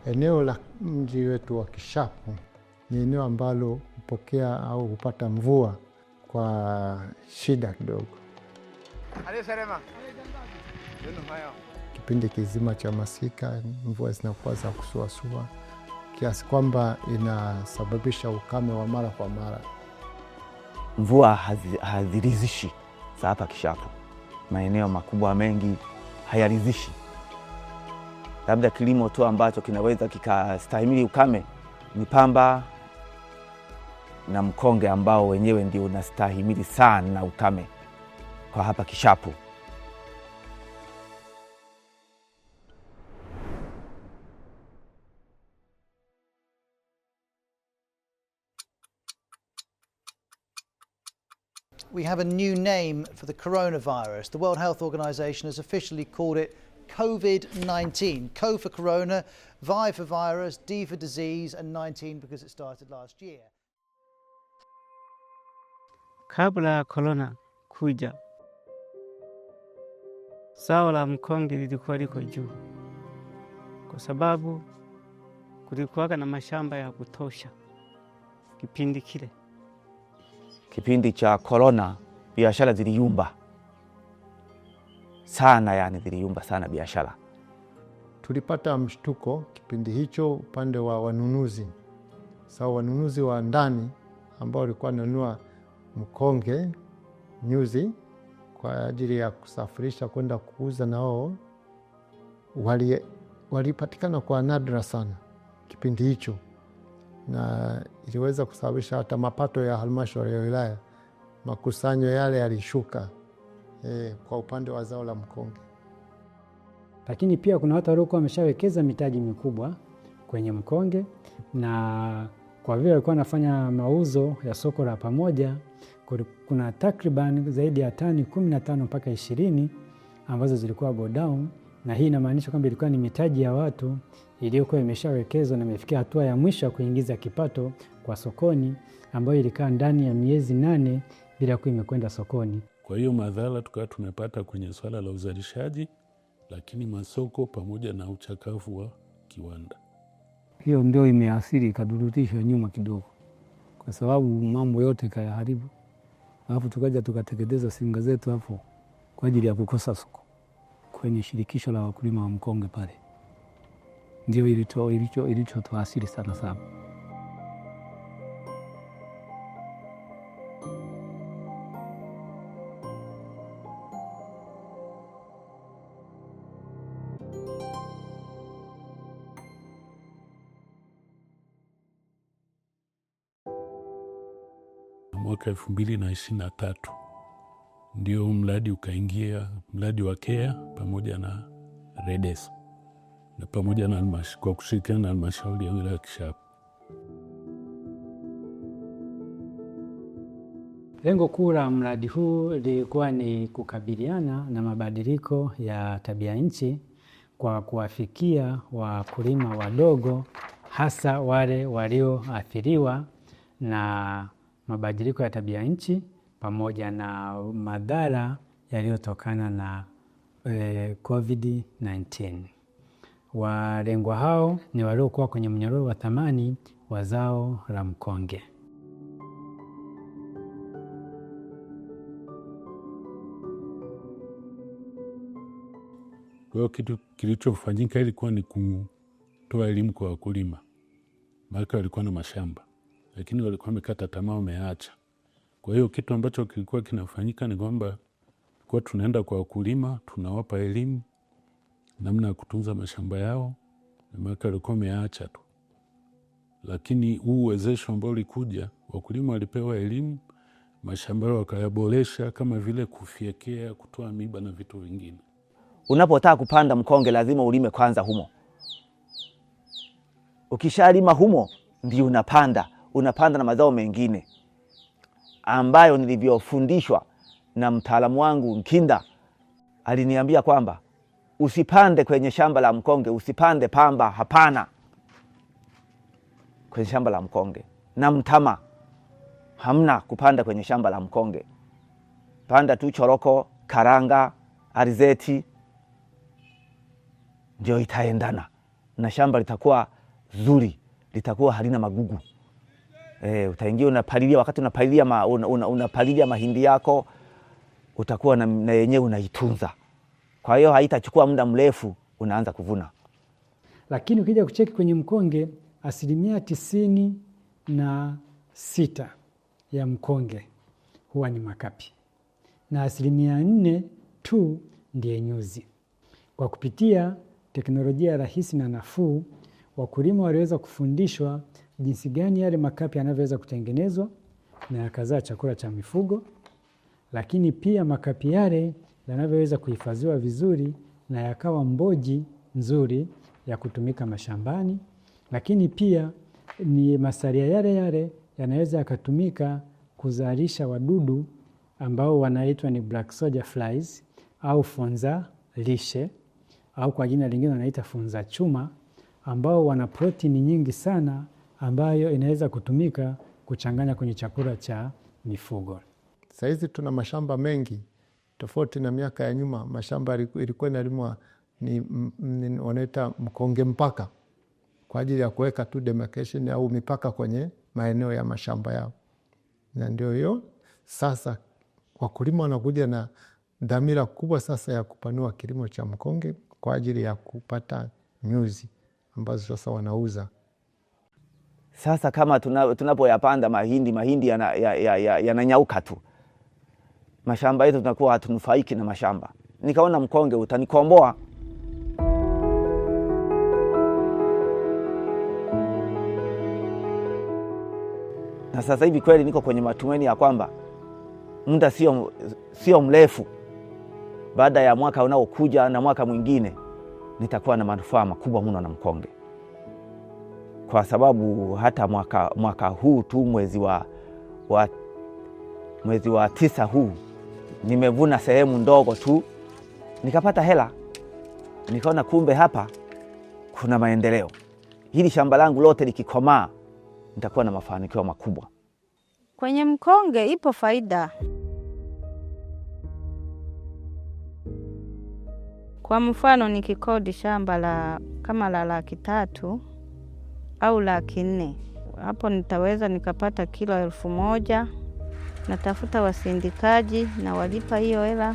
Eneo la mji wetu wa Kishapu ni eneo ambalo hupokea au hupata mvua kwa shida kidogo. Kipindi kizima cha masika mvua zinakuwa za kusuasua kiasi kwamba inasababisha ukame wa mara kwa mara. Mvua haziridhishi za hapa Kishapu, maeneo makubwa mengi hayaridhishi. Labda kilimo tu ambacho kinaweza kikastahimili ukame ni pamba na mkonge ambao wenyewe ndio unastahimili sana ukame kwa hapa Kishapu. We have a new name for the coronavirus. The World Health Organization has officially called it COVID-19. Co for corona, Vi for virus, D for disease, and 19 because it started last year. Kabla ya korona kuja, zao la mkonge lilikuwa liko juu, kwa sababu kulikuwaga na mashamba ya kutosha kipindi kile. Kipindi cha korona biashara ziliyumba sana, yani ziliyumba sana biashara. Tulipata mshtuko kipindi hicho upande wa wanunuzi. Sawa, wanunuzi wa ndani ambao walikuwa wananunua mkonge nyuzi kwa ajili ya kusafirisha kwenda kuuza, nao walipatikana kwa nadra sana kipindi hicho, na iliweza kusababisha hata mapato ya halmashauri ya wilaya, makusanyo yale yalishuka kwa upande wa zao la mkonge. Lakini pia kuna watu waliokuwa wameshawekeza mitaji mikubwa kwenye mkonge, na kwa vile walikuwa wanafanya mauzo ya soko la pamoja, kuna takriban zaidi ya tani 15 mpaka 20 ambazo zilikuwa godown, na hii inamaanisha kwamba ilikuwa ni mitaji ya watu iliyokuwa imeshawekezwa na imefikia hatua ya mwisho ya kuingiza kipato kwa sokoni, ambayo ilikaa ndani ya miezi 8 bila kuwa imekwenda sokoni. Kwa hiyo madhara tukawa tumepata kwenye swala la uzalishaji, lakini masoko pamoja na uchakavu wa kiwanda. Hiyo ndio imeathiri ikadurutisha nyuma kidogo, kwa sababu mambo yote kayaharibu. Alafu tukaja tukateketeza singa zetu hapo kwa ajili ya kukosa soko kwenye shirikisho la wakulima wa mkonge pale, ndio ilichotuathiri sana sana. Mwaka 2023 ndio mradi ukaingia, mradi wa KEA pamoja na REDESA na pamoja na kwa kushirikiana na halmashauri ya wilaya ya Kishapu. Lengo kuu la mradi huu lilikuwa ni kukabiliana na mabadiliko ya tabia nchi kwa kuwafikia wakulima wadogo, hasa wale walioathiriwa na mabadiliko ya tabia nchi pamoja na madhara yaliyotokana na COVID-19. Walengwa hao ni waliokuwa kwenye mnyororo wa thamani wa zao la mkonge. Kwa hiyo kitu kilichofanyika ilikuwa ni kutoa elimu kwa wakulima, maana walikuwa na mashamba lakini walikuwa wamekata tamaa, wameacha. Kwa hiyo kitu ambacho kilikuwa kinafanyika ni kwamba kwa tunaenda kwa wakulima, tunawapa elimu namna ya kutunza mashamba yao, maana walikuwa wameacha tu. Lakini huu uwezesho ambao ulikuja, wakulima walipewa elimu, mashamba yao wakayaboresha, kama vile kufyekea, kutoa miba na vitu vingine. Unapotaka kupanda mkonge lazima ulime kwanza humo. Ukishalima humo ndio unapanda, unapanda na mazao mengine ambayo nilivyofundishwa na mtaalamu wangu Nkinda. Aliniambia kwamba usipande kwenye shamba la mkonge, usipande pamba, hapana, kwenye shamba la mkonge na mtama, Hamna kupanda kwenye shamba la mkonge, panda tu choroko, karanga, alizeti, ndio itaendana na shamba, litakuwa zuri, litakuwa halina magugu. Utaingia unapalilia, wakati unapalilia, unapalilia mahindi yako utakuwa na yenyewe unaitunza. Kwa hiyo haitachukua muda mrefu, unaanza kuvuna. Lakini ukija kucheki kwenye mkonge, 96% ya mkonge huwa ni makapi na 4% tu ndiye nyuzi. Kwa kupitia teknolojia rahisi na nafuu, wakulima waliweza kufundishwa jinsi gani yale makapi yanavyoweza kutengenezwa na yakazaa chakula cha mifugo, lakini pia makapi yale yanavyoweza kuhifadhiwa vizuri na yakawa mboji nzuri ya kutumika mashambani, lakini pia ni masalia yale yale yanaweza yakatumika kuzalisha wadudu ambao wanaitwa ni black soldier flies au funza lishe au kwa jina lingine wanaita funza chuma, ambao wana protini nyingi sana ambayo inaweza kutumika kuchanganya kwenye chakula cha mifugo. Sahizi tuna mashamba mengi tofauti na miaka ya nyuma. Mashamba ilikuwa inalimwa ni wanaita mkonge mpaka kwa ajili ya kuweka tu demarcation au mipaka kwenye maeneo ya mashamba yao, na ndio hiyo sasa wakulima wanakuja na dhamira kubwa sasa ya kupanua kilimo cha mkonge kwa ajili ya kupata nyuzi ambazo sasa wanauza. Sasa kama tunapoyapanda mahindi, mahindi yananyauka tu, mashamba yetu tunakuwa hatunufaiki na mashamba. Nikaona mkonge utanikomboa. Na sasa hivi kweli niko kwenye matumaini ya kwamba muda sio mrefu, baada ya mwaka unaokuja na mwaka mwingine nitakuwa na manufaa makubwa mno na mkonge, kwa sababu hata mwaka huu tu mwezi wa 9 huu nimevuna sehemu ndogo tu nikapata hela, nikaona kumbe hapa kuna maendeleo. Hili shamba langu lote likikomaa nitakuwa na mafanikio makubwa. Kwenye mkonge ipo faida. Kwa mfano nikikodi shamba la kama la 300,000 au 400,000, hapo nitaweza nikapata kilo 1,000. Natafuta wasindikaji na walipa hiyo hela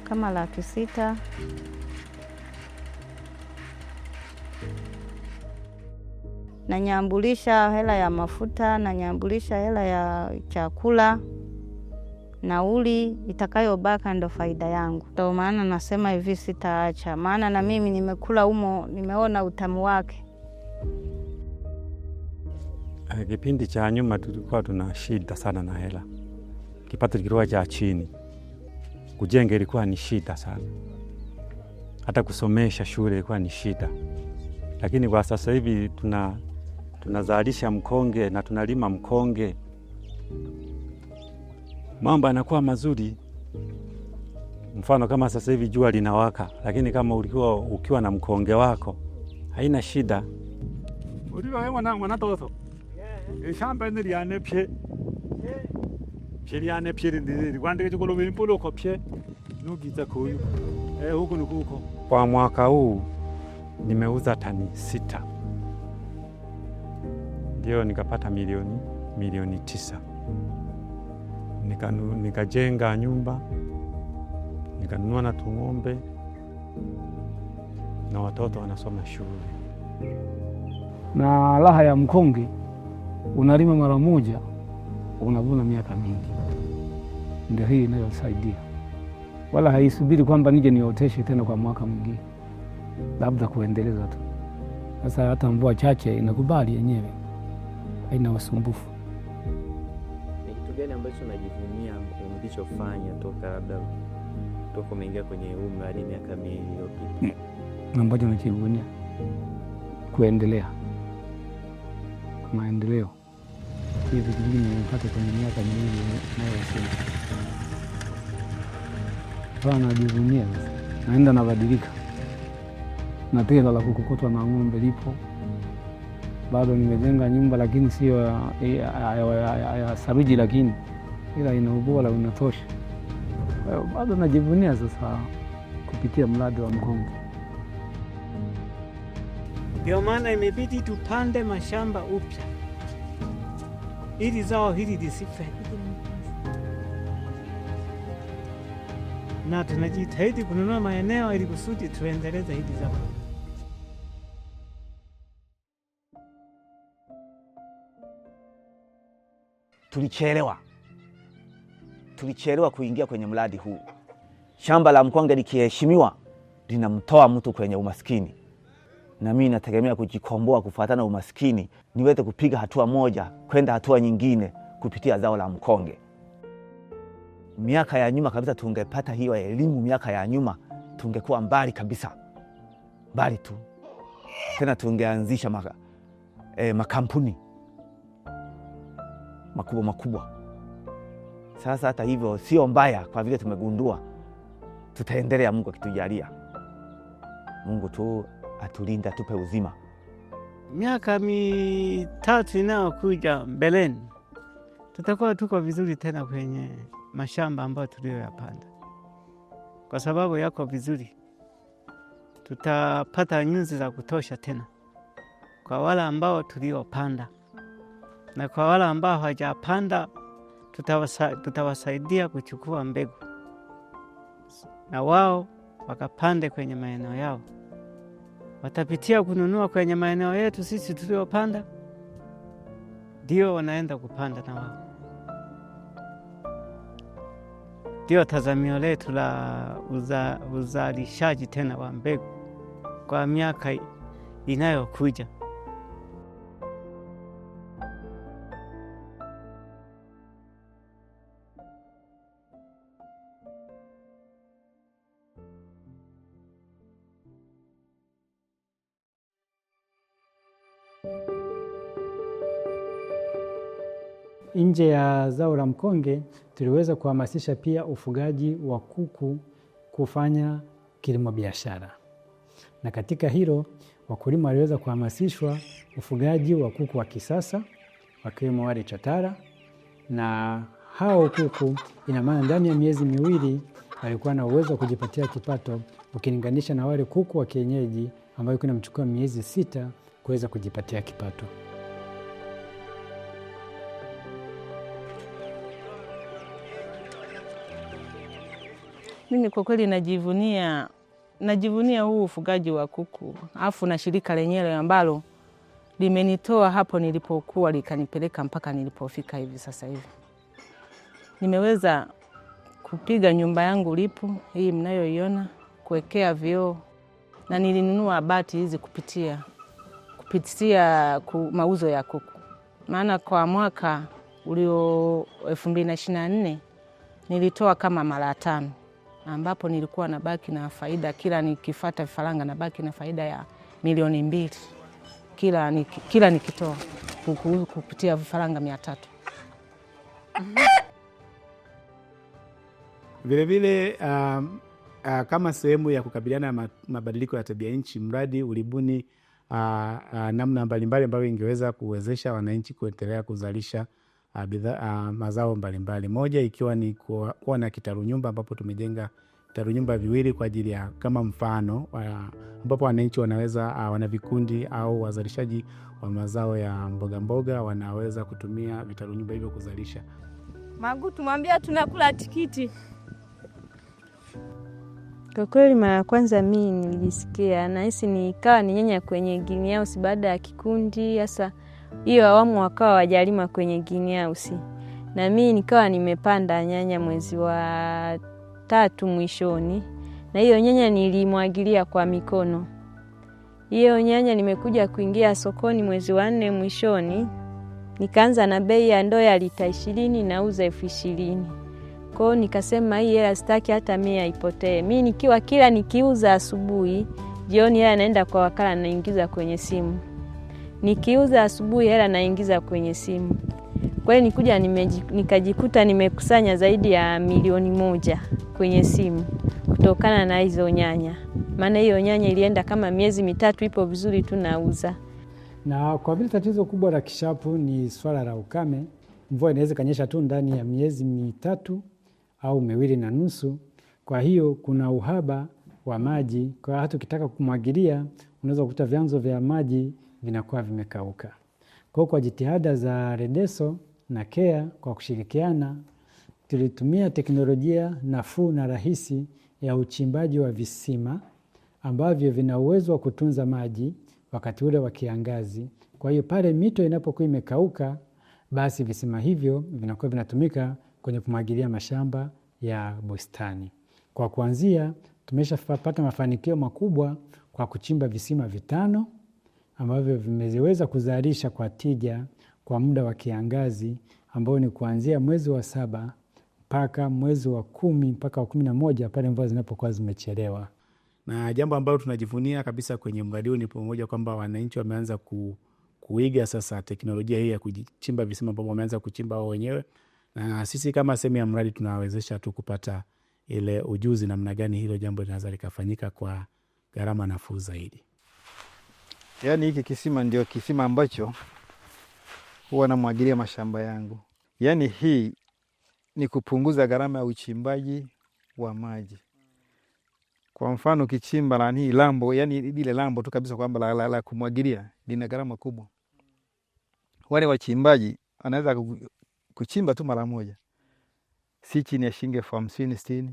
kama 600,000. Nanyambulisha hela ya mafuta, nanyambulisha hela ya chakula, nauli itakayobaka ndo faida yangu. Ndio maana nasema hivi sitaacha, maana na mimi nimekula humo, nimeona utamu wake. Kipindi cha nyuma tulikuwa tuna shida sana na hela, kipato kilikuwa cha chini, kujenga ilikuwa ni shida sana, hata kusomesha shule ilikuwa ni shida. Lakini kwa sasa hivi tunazalisha mkonge na tunalima mkonge, mambo yanakuwa mazuri. Mfano kama sasa hivi jua linawaka, lakini kama ulikuwa ukiwa na mkonge wako haina shida. Shamba ni lyane pye pye lyane pye lindizili chikolo vimpuluko pye nugiza kuyu huku ni kuko. Kwa mwaka huu nimeuza tani 6, ndio nikapata milioni 9. Nikajenga nyumba, nikanunua na tung'ombe na watoto wanasoma shule. Na raha ya mkonge, unalima mara moja unavuna miaka mingi. Ndio hii inayosaidia, wala haisubiri kwamba nije nioteshe tena kwa mwaka mwingine, labda kuendeleza tu. Sasa hata mvua chache inakubali yenyewe, haina usumbufu. Ni kitu gani ambacho unajivunia ulichofanya toka labda toka umeingia kwenye umri hadi miaka miwili iliyopita? Ambacho najivunia kuendelea maendeleo hivi vingine nimepata kwenye miaka miwili inayosema. Sasa najivunia sasa, naenda nabadilika, na tela la kukokotwa na ng'ombe lipo, Bado nimejenga nyumba, lakini sio ya saruji, lakini ila ina ubora unatosha. Kwa hiyo bado najivunia sasa kupitia mradi wa mkonge. Ndio maana imebidi tupande mashamba upya ili zao hili lisife, na tunajitahidi kununua maeneo ili kusudi tuendeleze hili zao. Tulichelewa kuingia kwenye mradi huu. Shamba la mkonge likiheshimiwa linamtoa mtu kwenye umaskini, na mimi nategemea kujikomboa kufuatana na umaskini, niweze kupiga hatua moja kwenda hatua nyingine kupitia zao la mkonge. Miaka ya nyuma kabisa tungepata hiyo elimu, miaka ya nyuma tungekuwa mbali kabisa, mbali tu tena, tungeanzisha makampuni makubwa makubwa. Sasa hata hivyo sio mbaya, kwa vile tumegundua, tutaendelea, Mungu akitujalia. Mungu tu atulinde, atupe uzima. Miaka 3 inayokuja mbeleni tutakuwa tuko vizuri tena kwenye mashamba ambayo tuliyoyapanda, kwa sababu yako vizuri, tutapata nyuzi za kutosha tena kwa wale ambao tuliopanda, na kwa wale ambao hawajapanda tutawasaidia kuchukua mbegu na wao wakapande kwenye maeneo yao. Watapitia kununua kwenye maeneo yetu sisi tuliopanda, ndio wanaenda kupanda na wao. Ndio tazamio letu la uzalishaji tena wa mbegu kwa miaka inayokuja. Nje ya zao la mkonge tuliweza kuhamasisha pia ufugaji wa kuku kufanya kilimo biashara, na katika hilo wakulima waliweza kuhamasishwa ufugaji wa kuku wa kisasa wakiwemo wale chatara, na hao kuku ina maana ndani ya miezi 2 walikuwa na uwezo wa kujipatia kipato ukilinganisha na wale kuku wa kienyeji ambao kunamchukua miezi 6 kuweza kujipatia kipato. Mimi kwa kweli najivunia huu ufugaji wa kuku, afu na shirika lenyewe ambalo limenitoa hapo nilipokuwa likanipeleka mpaka nilipofika hivi sasa hivi. Nimeweza kupiga nyumba yangu lipo hii mnayoiona, kuwekea vioo, na nilinunua bati hizi kupitia mauzo ya kuku. Maana kwa mwaka ulio 2024 nilitoa kama mara 5, ambapo nilikuwa nabaki na faida kila nikifuata vifaranga nabaki na faida ya milioni 2 kila nikitoa kupitia vifaranga 300. Vile vile, kama sehemu ya kukabiliana na mabadiliko ya tabia nchi, mradi ulibuni namna mbalimbali ambayo ingeweza kuwezesha wananchi kuendelea kuzalisha mazao mbalimbali. Moja ikiwa ni kuwa na kitalu nyumba, ambapo tumejenga vitalu nyumba 2 kwa ajili ya kama mfano, ambapo wananchi wanaweza, wana vikundi au wazalishaji wa mazao ya mboga mboga wanaweza kutumia vitalu nyumba hivyo kuzalisha. Magu tumwambia tunakula tikiti. Kwa kweli mara ya kwanza mimi nilijisikia nahisi nikawa ni nyanya kwenye greenhouse baada ya kikundi, hasa hiyo awamu wakawa wajalima kwenye greenhouse. Na mimi nikawa nimepanda nyanya mwezi wa 3 mwishoni, na hiyo nyanya nilimwagilia kwa mikono. Hiyo nyanya nimekuja kuingia sokoni mwezi wa 4 mwishoni, nikaanza na bei ya ndoo ya lita 20 nauza 20,000. Kwa hiyo nikasema hii hela sitaki hata mia ipotee. Mimi nikiwa kila nikiuza asubuhi, jioni hela naenda kwa wakala naingiza kwenye simu. Nikiuza asubuhi hela naingiza kwenye simu. Kwa hiyo nikuja nikajikuta nimekusanya zaidi ya milioni 1 kwenye simu kutokana na hizo nyanya. Maana hiyo nyanya ilienda kama miezi 3 ipo vizuri tu nauza. Na kwa vile tatizo kubwa la Kishapu ni swala la ukame, mvua inaweza ikanyesha tu ndani ya miezi 3 au 2.5. Kwa hiyo kuna uhaba wa maji, kwa hata ukitaka kumwagilia unaweza kukuta vyanzo vya maji vinakuwa vimekauka. Kwa hiyo kwa jitihada za Redeso na KEA kwa kushirikiana, tulitumia teknolojia nafuu na rahisi ya uchimbaji wa visima ambavyo vina uwezo wa kutunza maji wakati ule wa kiangazi. Kwa hiyo pale mito inapokuwa imekauka, basi visima hivyo vinakuwa vinatumika kwenye kumwagilia mashamba ya bustani. Kwa kuanzia, tumeshapata mafanikio makubwa kwa kuchimba visima 5 ambavyo vimeweza kuzalisha kwa tija kwa muda wa kiangazi ambao ni kuanzia mwezi wa 7 mpaka mwezi wa 10 mpaka wa 11 pale mvua zinapokuwa zimechelewa. Na jambo ambalo tunajivunia kabisa kwenye mradi huu ni pamoja kwamba wananchi wameanza kuiga sasa teknolojia hii ya kuchimba visima ambapo wameanza kuchimba wao wenyewe, na sisi kama sehemu ya mradi tunawawezesha tu kupata ile ujuzi namna gani hilo jambo linaweza likafanyika kwa gharama nafuu zaidi. Yaani hiki kisima ndio kisima ambacho huwa namwagilia mashamba yangu. Yaani hii ni kupunguza gharama ya uchimbaji wa maji. Kwa mfano ukichimba nani lambo, yani lile lambo tu kabisa kwamba la kumwagilia lina gharama kubwa. Wale wachimbaji wanaweza kuchimba tu mara moja, si chini ya shilingi 50,000, 60,000.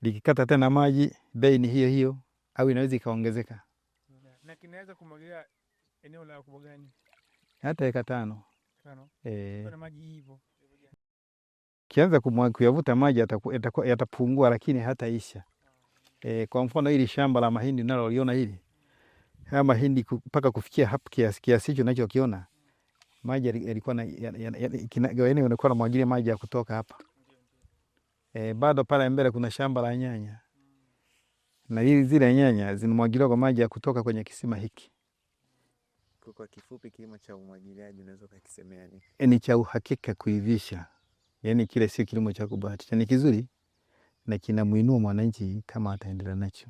Likikata tena maji bei ni hiyo hiyo au inaweza ikaongezeka. Na kinaweza kumwagilia eneo la ukubwa gani? Hata eka 5. 5. Kuna maji hivyo. Kianza kuyavuta maji yatapungua lakini hataisha. Kwa mfano hili shamba la mahindi ninaloliona hili, haya mahindi mpaka kufikia hapo kiasi hicho ninachokiona, maji yalikuwa na, ya, ya, ya, kina, yaani yalikuwa yanamwagilia maji ya kutoka hapa. Bado pale mbele kuna shamba la nyanya. Na zile nyanya zinamwagiliwa kwa maji ya kutoka kwenye kisima hiki. Kwa kifupi, kilimo cha umwagiliaji unaweza ukakisemea nini? Ni cha uhakika kuivisha. Yaani kile sio kilimo cha kubahatisha, ni kizuri na kinamuinua mwananchi kama ataendelea nacho.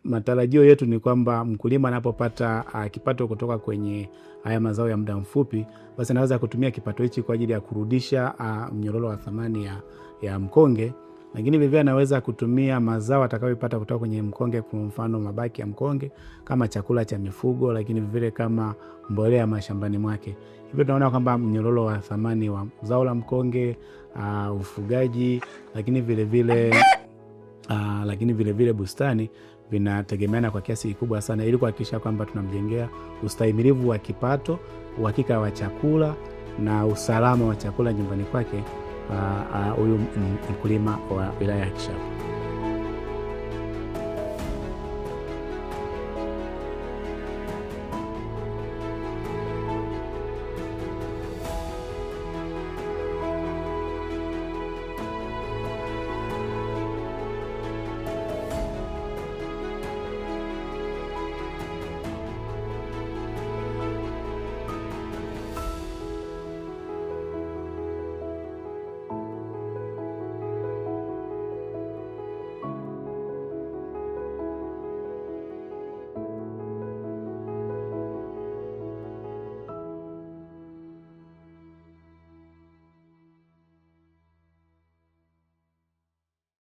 Matarajio yetu ni kwamba mkulima anapopata kipato kutoka kwenye haya mazao ya muda mfupi, basi anaweza kutumia kipato hichi kwa ajili ya kurudisha mnyororo wa thamani ya mkonge. Lakini vivyo anaweza kutumia mazao atakayopata kutoka kwenye mkonge, kwa mfano mabaki ya mkonge kama chakula cha mifugo, lakini vile kama mbolea mashambani mwake. Hivyo tunaona kwamba mnyororo wa thamani wa zao la mkonge, ufugaji, lakini vile vile bustani vinategemeana kwa kiasi kikubwa sana ili kuhakikisha kwamba tunamjengea ustahimilivu wa kipato, uhakika wa chakula na usalama wa chakula nyumbani kwake, huyu mkulima wa wilaya ya Kishapu.